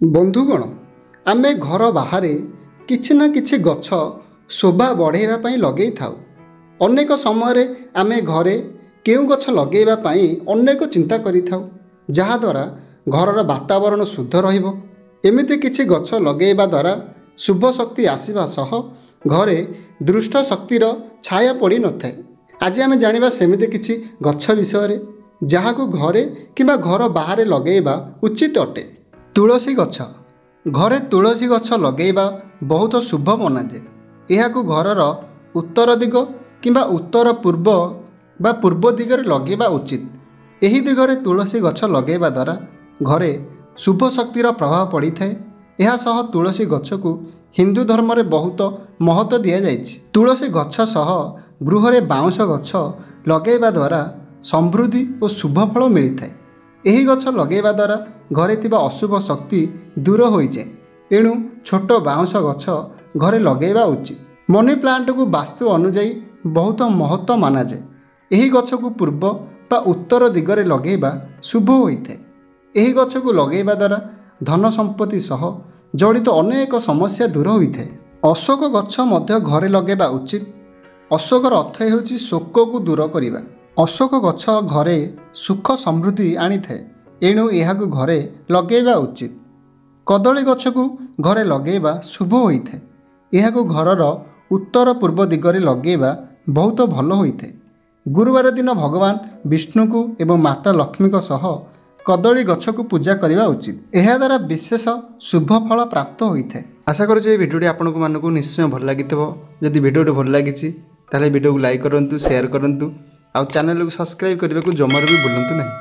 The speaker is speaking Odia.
ବନ୍ଧୁଗଣ, ଆମେ ଘର ବାହାରେ କିଛି ନା କିଛି ଗଛ ଶୋଭା ବଢ଼ାଇବା ପାଇଁ ଲଗାଇଥାଉ। ଅନେକ ସମୟରେ ଆମେ ଘରେ କେଉଁ ଗଛ ଲଗାଇବା ପାଇଁ ଅନେକ ଚିନ୍ତା କରିଥାଉ, ଯାହାଦ୍ୱାରା ଘରର ବାତାବରଣ ଶୁଦ୍ଧ ରହିବ। ଏମିତି କିଛି ଗଛ ଲଗାଇବା ଦ୍ୱାରା ଶୁଭ ଶକ୍ତି ଆସିବା ସହ ଘରେ ଦୁଷ୍ଟ ଶକ୍ତିର ଛାୟା ପଡ଼ିନଥାଏ। ଆଜି ଆମେ ଜାଣିବା ସେମିତି କିଛି ଗଛ ବିଷୟରେ, ଯାହାକୁ ଘରେ କିମ୍ବା ଘର ବାହାରେ ଲଗାଇବା ଉଚିତ ଅଟେ। ତୁଳସୀ ଗଛ। ଘରେ ତୁଳସୀ ଗଛ ଲଗାଇବା ବହୁତ ଶୁଭ ମନାଯାଏ। ଏହାକୁ ଘରର ଉତ୍ତର ଦିଗ କିମ୍ବା ଉତ୍ତର ପୂର୍ବ ବା ପୂର୍ବ ଦିଗରେ ଲଗାଇବା ଉଚିତ। ଏହି ଦିଗରେ ତୁଳସୀ ଗଛ ଲଗାଇବା ଦ୍ୱାରା ଘରେ ଶୁଭ ଶକ୍ତିର ପ୍ରଭାବ ପଡ଼ିଥାଏ। ଏହା ସହ ତୁଳସୀ ଗଛକୁ ହିନ୍ଦୁ ଧର୍ମରେ ବହୁତ ମହତ୍ତ୍ୱ ଦିଆଯାଇଛି। ତୁଳସୀ ଗଛ ସହ ଗୃହରେ ବାଉଁଶ ଗଛ ଲଗାଇବା ଦ୍ୱାରା ସମୃଦ୍ଧି ଓ ଶୁଭ ଫଳ ମିଳିଥାଏ। ଏହି ଗଛ ଲଗାଇବା ଦ୍ୱାରା ଘରେ ଥିବା ଅଶୁଭ ଶକ୍ତି ଦୂର ହୋଇଯାଏ। ଏଣୁ ଛୋଟ ବାଉଁଶ ଗଛ ଘରେ ଲଗାଇବା ଉଚିତ। ମନି ପ୍ଲାଣ୍ଟକୁ ବାସ୍ତୁ ଅନୁଯାୟୀ ବହୁତ ମହତ୍ତ୍ୱ ମାନାଯାଏ। ଏହି ଗଛକୁ ପୂର୍ବ ବା ଉତ୍ତର ଦିଗରେ ଲଗାଇବା ଶୁଭ ହୋଇଥାଏ। ଏହି ଗଛକୁ ଲଗାଇବା ଦ୍ୱାରା ଧନ ସମ୍ପତ୍ତି ସହ ଜଡ଼ିତ ଅନେକ ସମସ୍ୟା ଦୂର ହୋଇଥାଏ। ଅଶୋକ ଗଛ ମଧ୍ୟ ଘରେ ଲଗାଇବା ଉଚିତ। ଅଶୋକର ଅର୍ଥ ହେଉଛି ଶୋକକୁ ଦୂର କରିବା। ଅଶୋକ ଗଛ ଘରେ ସୁଖ ସମୃଦ୍ଧି ଆଣିଥାଏ, ଏଣୁ ଏହାକୁ ଘରେ ଲଗାଇବା ଉଚିତ। କଦଳୀ ଗଛକୁ ଘରେ ଲଗାଇବା ଶୁଭ ହୋଇଥାଏ। ଏହାକୁ ଘରର ଉତ୍ତର ପୂର୍ବ ଦିଗରେ ଲଗାଇବା ବହୁତ ଭଲ ହୋଇଥାଏ। ଗୁରୁବାର ଦିନ ଭଗବାନ ବିଷ୍ଣୁଙ୍କୁ ଏବଂ ମାତା ଲକ୍ଷ୍ମୀଙ୍କ ସହ କଦଳୀ ଗଛକୁ ପୂଜା କରିବା ଉଚିତ। ଏହାଦ୍ୱାରା ବିଶେଷ ଶୁଭ ଫଳ ପ୍ରାପ୍ତ ହୋଇଥାଏ। ଆଶା କରୁଛି ଏହି ଭିଡ଼ିଓଟି ଆପଣଙ୍କୁ ମାନଙ୍କୁ ନିଶ୍ଚୟ ଭଲ ଲାଗିଥିବ। ଯଦି ଭିଡ଼ିଓଟି ଭଲ ଲାଗିଛି, ତାହେଲେ ଭିଡ଼ିଓକୁ ଲାଇକ୍ କରନ୍ତୁ, ସେୟାର କରନ୍ତୁ ଆଉ ଚ୍ୟାନେଲକୁ ସବସ୍କ୍ରାଇବ୍ କରିବାକୁ ଜମାରୁ ବି ଭୁଲନ୍ତୁ ନାହିଁ।